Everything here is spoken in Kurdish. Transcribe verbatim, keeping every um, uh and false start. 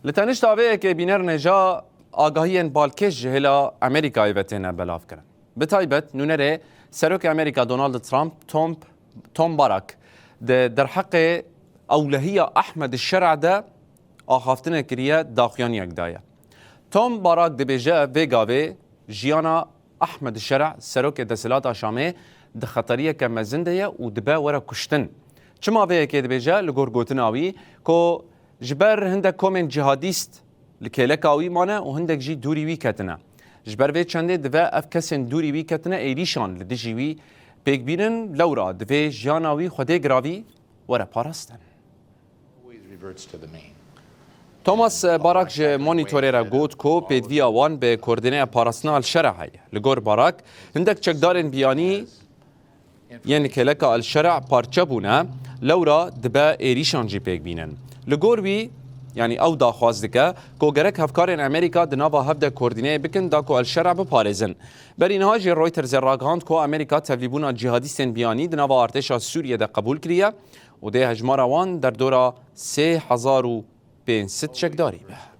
Li tenişta vê yekê bînerine ja agahiyên balkêş ji hêla Amerîkayê ve têne belavkirin. Bi taybet nûnerê Serokê Amerîka Donald Trump, Tom, Tom Barak, di derheqê ewlehiya Ahmed Şer'a de axaftinek kiriye, daxuyaniyek daye. Tom Barak dibêje vê gavê jiyana Ahmed Şer'a, serokê desthilata Şamê, di xeteriyeke mezin de ye û dibe were kuştin. Çima vê yekê dibêje? Li gor gotina wî ku ji ber hindek komên cihadîst li kêleka wî mane û hindek jî dûrî wî ketine. Ji ber vê çendê divê ev kesên dûrî wî ketine êrîşan li dijî wî pêk bînin, lewra divê jiyana wî Xwedê giravî were parastin. Thomas Barak ji Monitorê re got ku pêdiviya wan bi koordîneya parastina El-Şer'a heye. Li gor Barak, hindek çekdarên biyanî yên li kêleka El-Şer'a parçe bûne, lewra dibe êrîşan jî pêk bînin. Li gor wî, yanî ew daxwaz dike ku gerek hevkarên Amerîka di nava hev de koordîneyê bikin da ku El-Şer'a biparêzin. Berî niha jî Reutersê ragihand ku Amerîka tevlîbûna cihadîstên biyanî di nava artêşa Sûriyê de qebûl kiriye û dê hejmara wan derdora sê hezar û pênc sed çekdarî be.